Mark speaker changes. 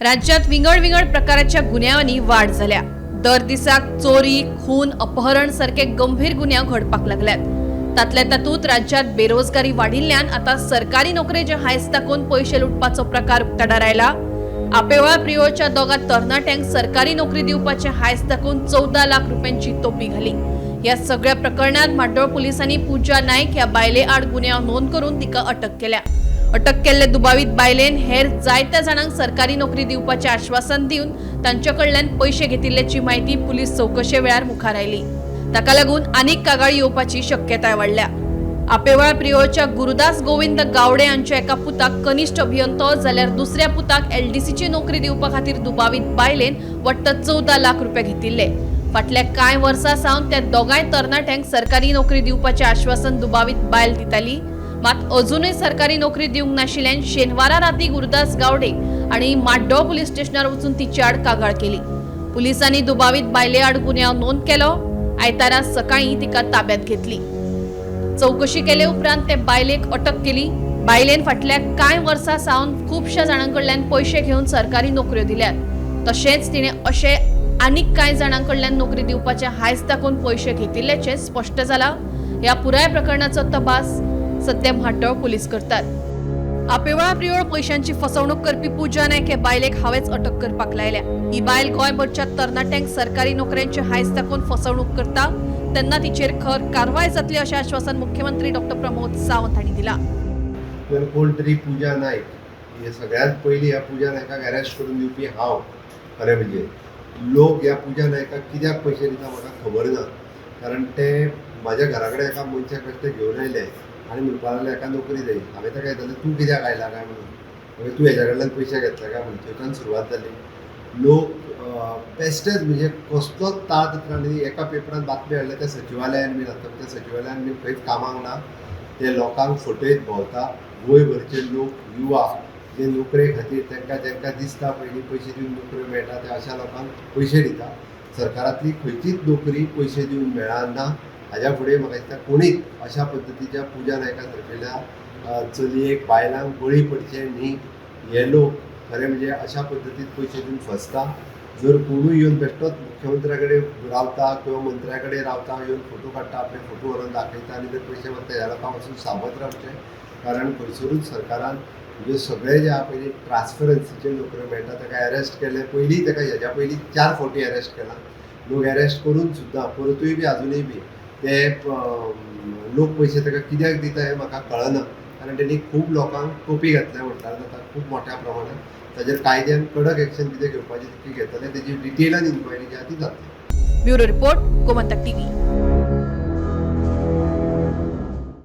Speaker 1: राज्यात विंगड विंगड प्रकाराच्या गुन्यांवांनी वाड जाल्या. दर दिसाक चोरी, खून, अपहरण सारखे गंभीर गुन्यांव घडपाक लागल्यात. तातल्या तातूंत राज्यात बेरोजगारी वाडिल्ल्यान आतां सरकारी नोकरेचे हांयस दाखोवन पयशे लुटपाचो प्रकार उक्ताडार आयला. आपेवळा प्रियोळच्या दोगा तरणाट्यांक सरकारी नोकरी दिवपाचे हांयस दाखोवन 14 लाख रुपयांची तोपी घाली. ह्या सगळ्या प्रकरणात म्हाड्डोळ पुलिसांनी पूजा नायक ह्या बायले आड गुन्यांव नोंद करून तिका अटक केल्या. अटक केल्ले दुबावीत बायलेन हेर जायत्या जाणांक सरकारी नोकरी दिवपाचें आश्वासन दिवन तांचे कडल्यान पयशे घेतिल्ल्याची म्हायती पुलीस चवकशे वेळार मुखार आयली. ताका लागून आनीक कागाळी येवपाची शक्यताय वाडल्या. आपेवळा प्रियोळच्या गुरुदास गोविंद गावडे हांच्या एका पुताक कनिष्ठ अभियंतो जाल्यार दुसऱ्या पुताक एलडीसीची नोकरी दिवपा खातीर दुबावीत बायलेन वट्ट 14 लाख रुपया घेतिल्ले. फाटल्या कांय वर्सां सावन त्या दोगांय तरणाट्यांक सरकारी नोकरी दिवपाचें आश्वासन दुबावीत बायल दिताली. मात अजूनय सरकारी नोकरी दिवंक नाशिल्ल्यान शेनवारा राती गुरुदास गावडे आनी म्हाड्डोळ पुलीस स्टेशनार वचून तिचे आड कागाळ केली. पुलिसांनी दुबावीत बायले आड गुन्यांव नोंद केलो. आयतारा सकाळीं तिका ताब्यात घेतली. चवकशी केले उपरांत ते बायलेक अटक केली. बायलेन फाटल्या कांय वर्सां सावन खुबश्या जाणां कडल्यान पयशे घेवन सरकारी नोकऱ्यो दिल्यात. तशेंच तिणें अशे आनीक कांय जाणां कडल्यान नोकरी दिवपाचे हांयस दाखोवन पयशे घेतिल्ल्याचें स्पश्ट जालां. ह्या पुराय प्रकरणाचो तपास सध्या म्हाड्डोळ पुलीस करतात. आपेवळा प्रियोळ पयशांची फसवणूक करपी पूजा नायक हे बायलेक हांवेंच अटक करपाक लायल्या. ही बायल गोंयभरच्या तरणाट्यांक सरकारी नोकऱ्यांचे हांयस दाखोवन फसवणूक करता तेन्ना तिचेर खर कारवाय जातली अशें आश्वासन मुख्यमंत्री डॉक्टर प्रमोद सावंत हांणी दिलां.
Speaker 2: तर कोण तरी पूजा नायक हे सगळ्यांत पयलीं ह्या पूजा नायकाक अरेस्ट करून दिवपी हांव. खरें म्हणजे लोक ह्या पूजा नायकाक कित्याक पयशे दिता म्हाका खबर ना, कारण ते म्हाज्या घरा कडेन एका मनशाक बेश्टे घेवन आयले आनी म्हणपाक लागले हेका नोकरी जाय. हांवें ताका विचारलें, तूं कित्याक आयला काय म्हणून. मागीर तूं हेज्या कडल्यान पयशे घेतले काय म्हणून. थंयच्यान सुरवात जाली. लोक बेश्टेच म्हणजे कसलोच ताळ आनी एका पेपरान बातमी हाडल्या त्या सचिवालयान बीन आतां त्या सचिवालयान बीन खंयच कामाक ना. ते लोकांक फटयत भोंवता. गोंयभरचे लोक, युवा जे नोकरे खातीर तांकां जांकां दिसता पयलीं पयशे दिवन नोकऱ्यो मेळटा, त्या अशा लोकांक पयशे दिता. सरकारांतली खंयचीच नोकरी पयशे दिवन मेळना. हाज्या फुडें म्हाका दिसता कोणीच अशा पद्दतीच्या पूजा नायका सारकेल्या चलयेक, बायलांक बळी पडचे न्ही. हे लोक खरें म्हणजे अशा पद्दतीन पयशे दिवन फसता. जर कोणूय येवन बेश्टोच मुख्यमंत्र्या कडेन रावता किंवा मंत्र्या कडेन रावता, येवन फोटो काडटा, आपले फोटो व्हरोन दाखयता आनी जर पयशे मागता, ह्या लोकां पासून सावध रावचें. कारण खंयसरूच सरकारान म्हणजे सगळे जे आहा पयलीं ट्रान्सपरन्सीचे नोकऱ्यो मेळटा ताका अरेस्ट केले. पयलीं ताका हेज्या पयलीं 4 फावटी अरेस्ट केला. लोक अरेस्ट करून सुद्दां परतूय बी आजुनूय बी ते लोक पयशे ताका कित्याक दिता हें म्हाका कळना, कारण तेणी खूब लोकांक तोपी घातल्या म्हणटार जाता खूब मोठ्या प्रमाणात. ताजेर कायद्यान कडक एक्शन कितें घेवपाचें तितकें घेतले. तेजी डिटेलान इन्क्वायरी जी आहा ती जातली.
Speaker 1: Bureau report, Gomantak TV.